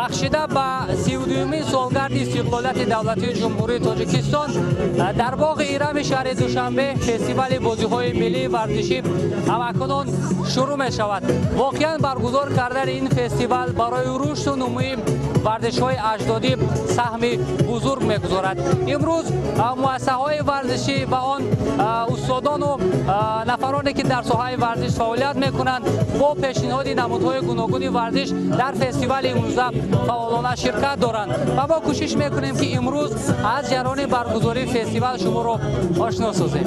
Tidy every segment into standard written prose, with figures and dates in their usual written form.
Бахшида ба 32-мин солгарди истиқлолияти давлатии Ҷумҳурии Тоҷикистон дар боғи Ирами шаҳри Душанбе фестивали бозиҳои миллии варзишӣ ҳамакунон шурӯъ мешавад. Воқеан баргузор кардани ин фестивал барои рушду нумӯи варзишҳои аҷдодӣ саҳми бузург мегузорад. Имрӯз муассисаҳои варзишӣ ва он устодону нафароне ки дар соҳаи варзиш фаъолият мекунанд бо пешниҳоди намудҳои гуногуни варзиш дар фестивали имрӯза фаъолона ширкат доранд ва мо кӯшиш мекунем ки имрӯз аз ҷараёни баргузории фестивал шуморо ошно созем.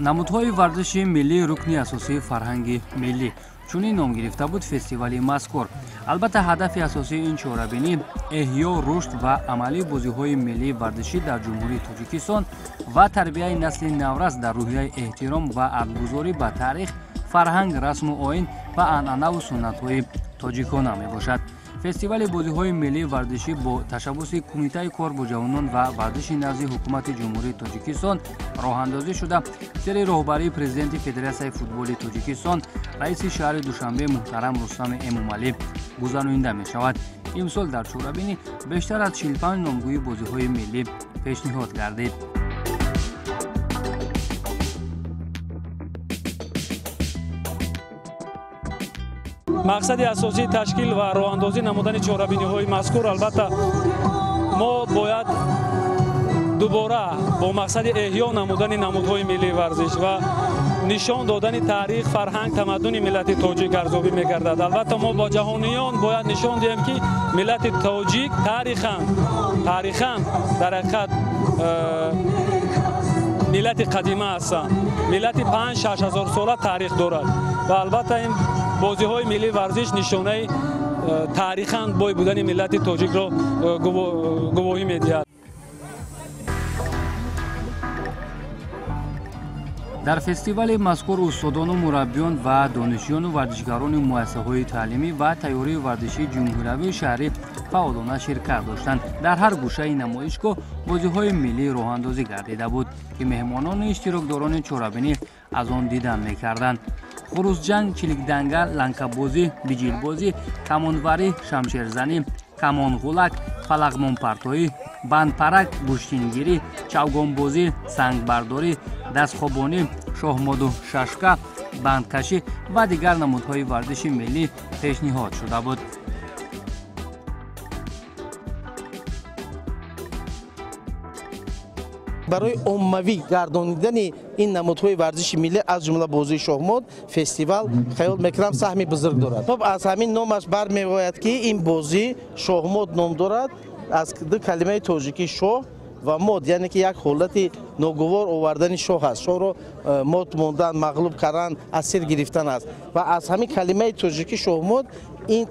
Намудҳои варзиши миллӣ рукни асосии фарҳанги миллӣ чунин ном гирифта буд фестивали мазкур. Албатта ҳадафи асосии ин чорабинӣ эҳё, рушд ва амалии бозиҳои миллии варзишӣ дар Ҷумҳурии Тоҷикистон ва тарбияи насли наврас дар рӯҳияи эҳтиром ва арҷгузорӣ ба таърих, фарҳанг, расму оин ва анъанаву суннатҳои тоҷикона мебошад. Фестивали бозиҳои миллии варзишӣ бо ташаббуси Кумитаи кор бо ҷавонон ва варзиши назди Ҳукумати Ҷумҳурии Тоҷикистон роҳандозӣ шуда, зери роҳбарии президенти Федератсияи футболи Тоҷикистон, раиси шаҳри Душанбе муҳтарам Рустами Эмомалӣ гузаронида мешавад. Имсол дар чорабинӣ бештар аз 45 номгӯи бозиҳои миллӣ пешниҳод гардид. Мақсади асосии ташкил ва роҳандозӣ намудани чорабиниҳои мазкур албатта мо бояд дубора бо мақсади эҳё намудани намудҳои миллии варзиш ва нишон додани таърих, фарҳанг, тамаддуни миллати тоҷик арзёбӣ мегардад. Албатта мо бо ҷаҳониён бояд нишон диҳем, ки миллати тоҷик таърихан дар ҳақиқат миллати қадима ҳастанд. Миллати 5-6 ҳазор сола таърих дорад ва албатта ин бозиҳои миллии варзиш нишонаи таърихан бой будани миллати тоҷикро гувоҳӣ медиҳад. Дар фестивали мазкур устодону мураббиён ва донишҷӯёну варзишгарони муассисаҳои таълимӣ ва тайёрии варзишии ҷумҳуриявии шаҳрӣ фаъолона ширкат доштанд. Дар ҳар гӯшаи намоишгоҳ бозиҳои миллӣ роҳандозӣ гардида буд, ки меҳмонону иштирокдорони чорабинӣ аз он дидан мекарданд. Хурӯсҷанг, чиликданга, ланкабозӣ, биҷилбозӣ, камонварӣ, шамшерзанӣ, камонғулак, фалағмонпартоӣ, бандпарак, гӯштингирӣ, чавгонбозӣ, сангбардорӣ, дастхобонӣ, шоҳмоту шашка, бандкашӣ ва дигар намудҳои варзиши миллӣ пешниҳод шуда буд. Барои оммавӣ гардонидани ин намудҳои варзиши миллӣ аз ҷумла бозии шоҳмот фестивал хаёл мекунам саҳми бузург дорад. Хоб аз ҳамин номаш бармеояд, ки ин бозӣ шоҳмот ном дорад аз ду калимаи тоҷикӣ шоҳ ва мод, яъне ки як ҳолати ногувор овардани шоҳ аст. Шоҳро мод мондан, мағлуб кардан, асир гирифтан аст. Ва аз ҳамин калимаи тоҷикӣ шоҳмот ин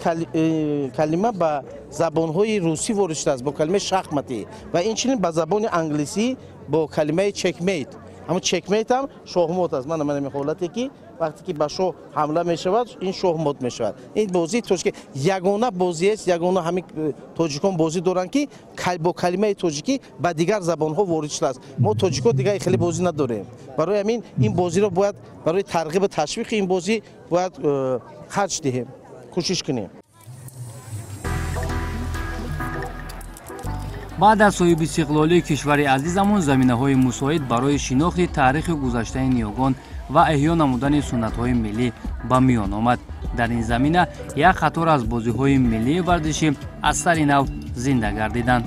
калима ба забонҳои русӣ ворид шудааст бо калимаи шахматӣ ва инчунин ба забони англисӣ бо калимаи checkmate. Ҳамон checkmate ҳам шоҳмот аст. Мана ҳамин ҳолате ки вақте ки ба шоҳ ҳамла мешавад, ин шоҳмот мешавад. Ин бозии тоҷикӣ ягона бозиест, ягона ҳамин тоҷикон бозӣ доранд, ки бо калимаи тоҷикӣ ба дигар забонҳо ворид шудааст. Мо тоҷикҳо дигар хеле бозӣ надорем. Барои ҳамин ин бозиро бояд барои тарғибу ташвиқи ин бозӣ бояд харҷ диҳем, кӯшиш кунем. Баъд аз соҳиби истиқлолии кишвари азизамон заминаҳои мусоид барои шинохти таърихи гузаштаи ниёгон ва эҳё намудани суннатҳои миллӣ ба миён омад. Дар ин замина як қатор аз бозиҳои миллии варзишӣ аз сари нав зинда гардиданд.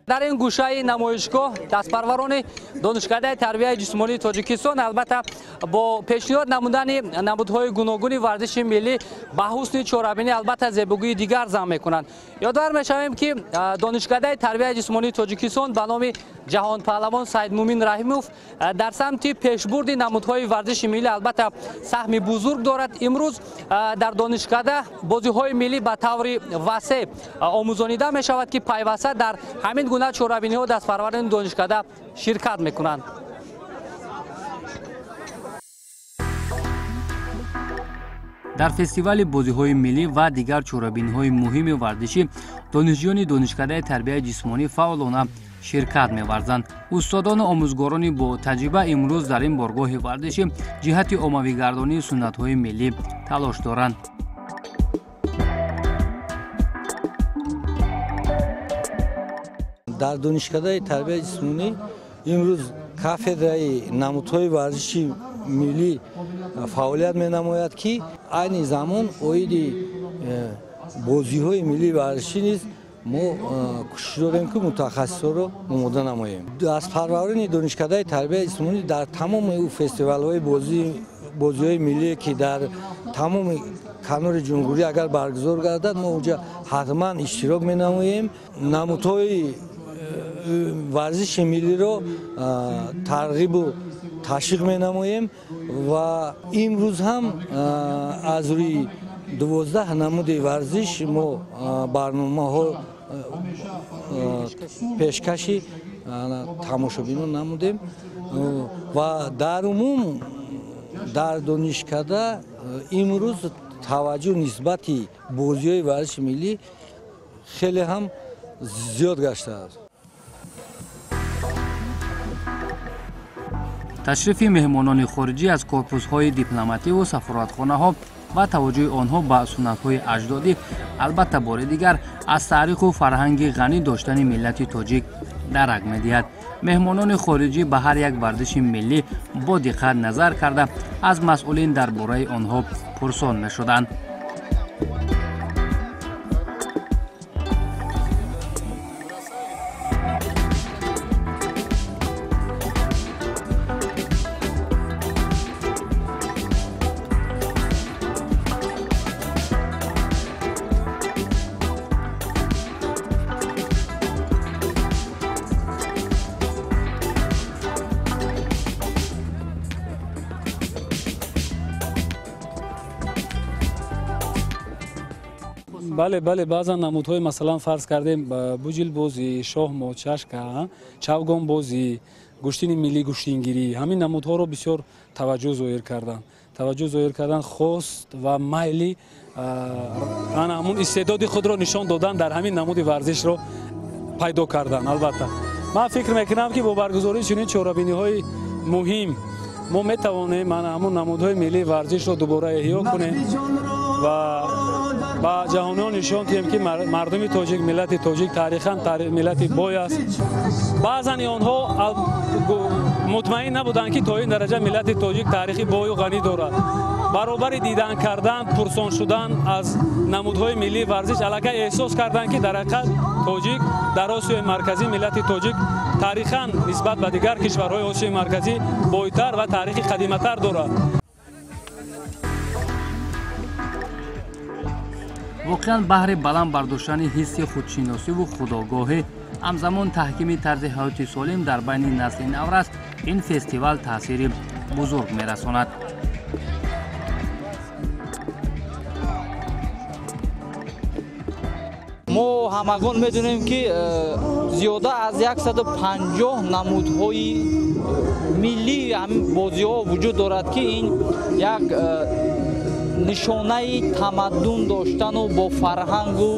Дар ин гӯшаи намоишгоҳ дастпарварони Донишкадаи тарбияи ҷисмонии Тоҷикистон албатта бо пешниҳод намудани намудҳои гуногуни варзиши миллӣ ба ҳусни чорабинӣ албатта зебогии дигар зам мекунанд. Ёдовар мешавем, ки Донишкадаи тарбияи ҷисмонии Тоҷикистон ба номи ҷаҳонпаҳлавон Саидмумин Раҳимов дар самти пешбурди намудҳои варзиши миллӣ албатта саҳми бузург дорад. Имрӯз дар донишкада бозиҳои миллӣ ба таври васеъ омӯзонида мешавад, ки пайваста дар ҳамин гуна чорабиниҳо дастпарварони донишкада ширкат мекунанд. Дар фестивали бозиҳои миллӣ ва дигар чорабиниҳои муҳими варзишӣ донишҷӯёни Донишкадаи тарбияи ҷисмонӣ фаъолона Ширкат меварзанд. Устодону омӯзгорони бо таҷриба имрӯз дар ин боргоҳи варзишӣ ҷиҳати оммавигардонии суннатҳои миллӣ талош доранд. Дар донишкадаи тарбияи ҷисмонӣ имрӯз кафедраи намудҳои варзиши миллӣ фаъолият менамояд, ки айни замон оиди бозиҳои миллии варзишӣ низ мо кӯшиш дорем, ки мутахассисҳоро омода намоем. Аз парварони донишкадаи тарбияи ҷисмонӣ дар тамоми ӯ фестивалҳои бозиҳои миллие, ки дар тамоми канори ҷумҳурӣ агар баргузор гардад, мо онҷа ҳатман иштирок менамоем. Намудҳои варзиши миллиро тарғибу ташвиқ менамоем ва имрӯз ҳам аз рӯи 12 намуди варзиш мо барномаҳо пешкаши тамошобинон намудем ва дар умум дар донишкада имрӯз таваҷҷӯҳ нисбати бозиҳои варзиши миллӣ хеле ҳам зиёд гаштааст. Ташрифи меҳмонони хориҷӣ аз корпусҳои дипломативу сафоратхонаҳо ва таваҷҷӯҳи онҳо ба суннатҳои аҷдодӣ албатта бори дигар аз таъриху фарҳанги ғанӣ доштани миллати тоҷик дарак медиҳад. Меҳмонони хориҷӣ ба ҳар як варзиши миллӣ бо диққат назар карда, аз масъулин дар бораи онҳо пурсон мешуданд. Бале, бале, баъзан намудҳои, масалан, фарз кардем, буҷилбозӣ, шоҳмот, чашка, чавгонбозӣ, гӯштини миллӣ, гӯштингирӣ, ҳамин намудҳоро бисёр таваҷҷӯҳ зоҳир карданд. Таваҷҷӯҳ зоҳир кардан, хост ва майли ана ҳамун истеъдоди худро нишон додан дар ҳамин намуди варзишро пайдо кардан. Албатта, ман фикр мекунам, ки бо баргузории чунин чорабиниҳои муҳим мо метавонем ана ҳамун намудҳои миллии варзишро дубора эҳё кунем ва ба ҷаҳониён нишон диҳем, ки мардуми тоҷик, миллати тоҷик таърихан миллати бой аст. Баъзан онҳо мутмаин набуданд, ки то ин дараҷа миллати тоҷик таърихи бою ғанӣ дорад. Баробари дидан кардан, пурсон шудан аз намудҳои миллии варзиш аллакай эҳсос карданд, ки дар ҳақиқат тоҷик дар Осиёи Марказӣ, миллати тоҷик таърихан нисбат ба дигар кишварҳои Осиёи Марказӣ бойтар ва таърихи қадиматар дорад. Воқеан, баҳри баланд бардоштани ҳисси худшиносиву худогоҳӣ, ҳамзамон таҳкими тарзи ҳаёти солим дар байни насли наврас ин фестивал таъсири бузург мерасонад. Мо ҳамагон медонем, ки зиёда аз 150 намудҳои миллии ҳамин бозиҳо вуҷуд дорад, ки ин як нишонаи тамаддун доштану бо фарҳангу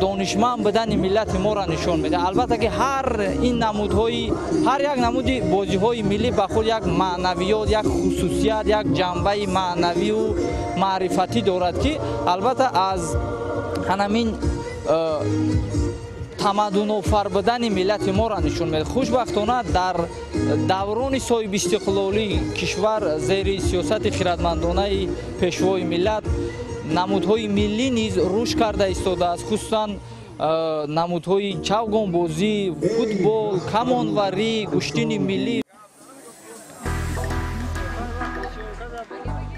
донишманд будани миллати моро нишон медиҳад. Албатта, ки ҳар ин намудҳои, ҳар як намуди бозиҳои миллӣ ба худ як маънавиёт, як хусусият, як ҷанбаи маънавию маърифатӣ дорад, ки албатта аз ҳанамин тамаддунофар будани миллати моро нишон медиҳад. Хушбахтона, дар даврони соҳибистиқлолии кишвар зери сиёсати хиратмандонаи пешвои миллат намудҳои миллӣ низ рушд карда истодааст, хусусан намудҳои чавгонбозӣ, футбол, камонварӣ, гӯштини миллӣ.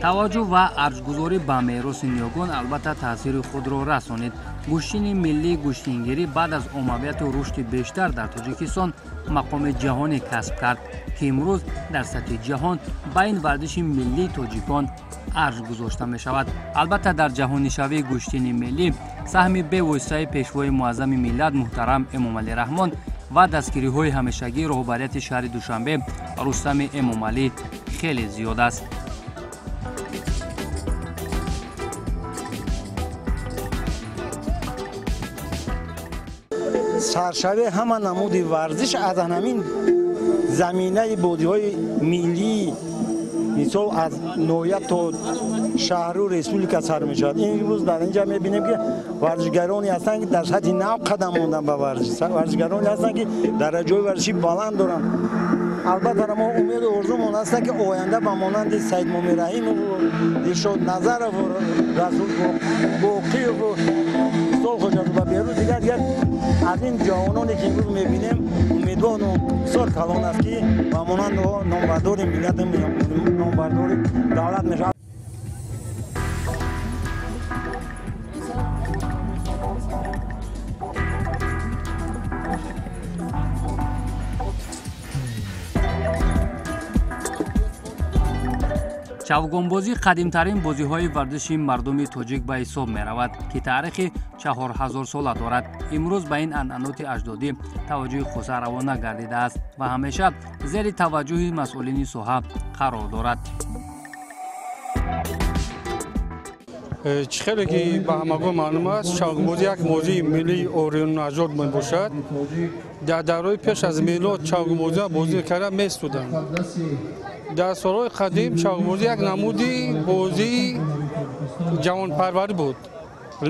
Таваҷҷӯҳ ва арҷгузорӣ ба мероси ниёгон албатта таъсири худро расонид. Гӯштини миллии гӯштингирӣ баъд аз оммавияту рушди бештар дар Тоҷикистон мақоми ҷаҳонӣ касб кард, ки имрӯз дар сатҳи ҷаҳон ба ин варзиши миллии тоҷикон арҷ гузошта мешавад. Албатта, дар ҷаҳонишавии гӯштини миллӣ саҳми бевоситаи пешвои муаззами миллат муҳтарам Эмомалӣ Раҳмон ва дастгириҳои ҳамешагии роҳбарияти шаҳри Душанбе Рустами Эмомалӣ хеле зиёд аст. Саршавии ҳама намуди варзиш аз ҳамин заминаи бозиҳои миллӣ, мисол аз ноҳия то шаҳру республика сар мешавад. Имрӯз дар инҷа мебинем, ки варзишгароне ҳастанд, ки дар сатҳи нав қадам монданд ба варзиш, варзишгароне ҳастанд, ки дараҷаҳои варзишӣ баланд доранд. Албатта, мо умеду орзумон ҳастанд, ки оянда ба монанди Саидмумин Раҳимову Дилшод Назарову Расул Боқиеву Сол Хоҷазода ва Беҳрӯз дигар дигар аз ин ҷавононе, ки имрӯз мебинем, умедвору бисёр калон аст, ки ба монанди номбардори миллат, номбардори давлат мешавад. Чавгонбозӣ қадимтарин бозиҳои варзиши мардуми тоҷик ба ҳисоб меравад, ки таърихи 4000 сола дорад. Имрӯз ба ин анъаноти аҷдодӣ таваҷҷӯҳи хоса равона гардидааст ва ҳамеша зери таваҷҷӯҳи масъулини соҳа қарор дорад. Чӣ хеле ки ба ҳамагон маълум аст, чавгонбозӣ як бозии миллии ориённаҷод мебошад. Дар давраи пеш аз милод чавгонбозиро бозӣ карда местуданд. Дар солҳои қадим чавгонбозӣ як намуди бозии ҷавонпарварӣ буд,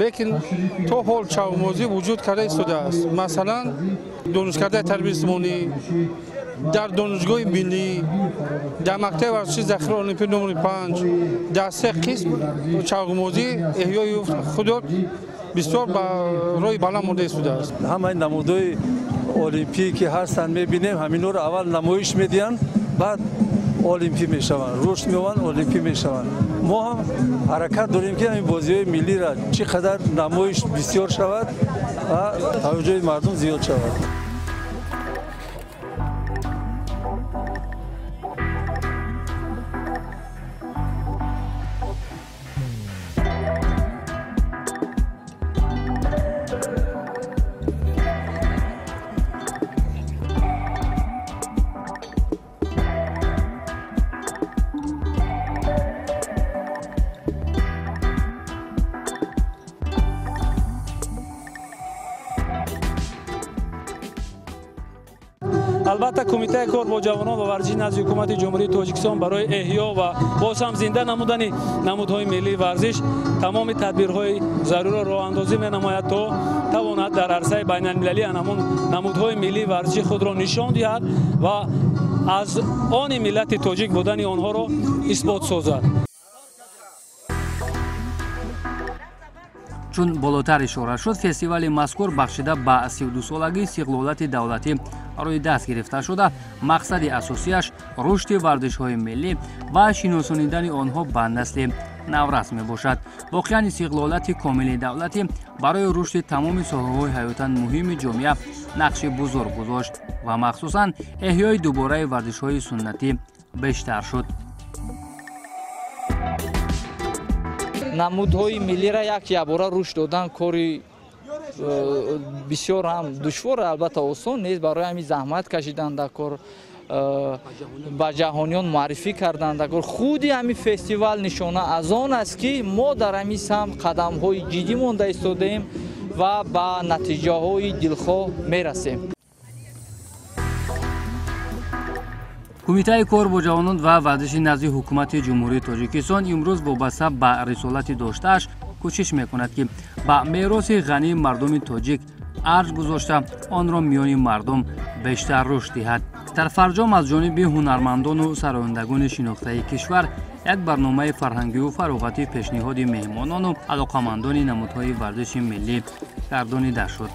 лекин то ҳол чавгонбозӣ вуҷуд карда истодааст. Масалан, донишкардаи тарбияи ҷисмонӣ, дар донишгоҳи миллӣ, дар мактаби варзиши захираи олимпӣ номери 5 дар се қисм чавгонбозӣ эҳёи худро бисёр ба роҳи баланд монда истодааст. Ҳамаи намудҳои олимпӣ ки ҳастанд, мебинем, ҳаминҳоро аввал намоиш медиҳанд, баъд олимпӣ мешаванд, рушд меёбанд, олимпӣ мешаванд. Мо ҳам ҳаракат дорем, ки ҳамин бозиҳои миллиро чӣ қадар намоиш бисёр шавад ва таваҷҷӯҳи мардум зиёд шавад. Албатта, Кумитаи кор бо ҷавонон ва варзиши назди Ҳукумати Ҷумҳурии Тоҷикистон барои эҳё ва боз ҳам зинда намудани намудҳои миллии варзиш тамоми тадбирҳои заруриро роҳандозӣ менамояд, то тавонад дар арсаи байналмилалӣ ҳамон намудҳои миллии варзиши худро нишон диҳад ва аз они миллати тоҷик будани онҳоро исбот созад. Чун болотар ишора шуд, фестивали мазкур бахшида ба 32-солагии истиқлолияти давлатӣ рӯи даст гирифта шуда, мақсади асосияш рушди варзишҳои миллӣ ва шиносонидани онҳо ба насли наврас мебошад. Воқеан, истиқлолияти комили давлатӣ барои рушди тамоми соҳаҳои ҳаётан муҳими ҷомеа нақши бузург гузошт ва махсусан эҳёи дубораи варзишҳои суннатӣ бештар шуд. Намудҳои миллиро як ябора рушд додан кори бисёр ҳам душвор, албатта осон нест. Барои ҳамин заҳмат кашидан дар кор, ба ҷаҳониён муаррифӣ кардан дар кор. Худи ҳамин фестивал нишона аз он аст, ки мо дар ҳамин самт қадамҳои ҷиддӣ монда истодаем ва ба натиҷаҳои дилхоҳ мерасем. Кумитаи кор бо ҷавонон ва варзиши назди Ҳукумати Ҷумҳурии Тоҷикистон имрӯз вобаста ба рисолати доштааш кӯшиш мекунад, ки ба мероси ғании мардуми тоҷик арҷ гузошта, онро миёни мардум бештар рушд диҳад. Дар фарҷом аз ҷониби ҳунармандону сарояндагони шинохтаи кишвар як барномаи фарҳангию фароғатӣ пешниҳоди меҳмонону алоқамандони намудҳои варзиши миллӣ гардонида шуд.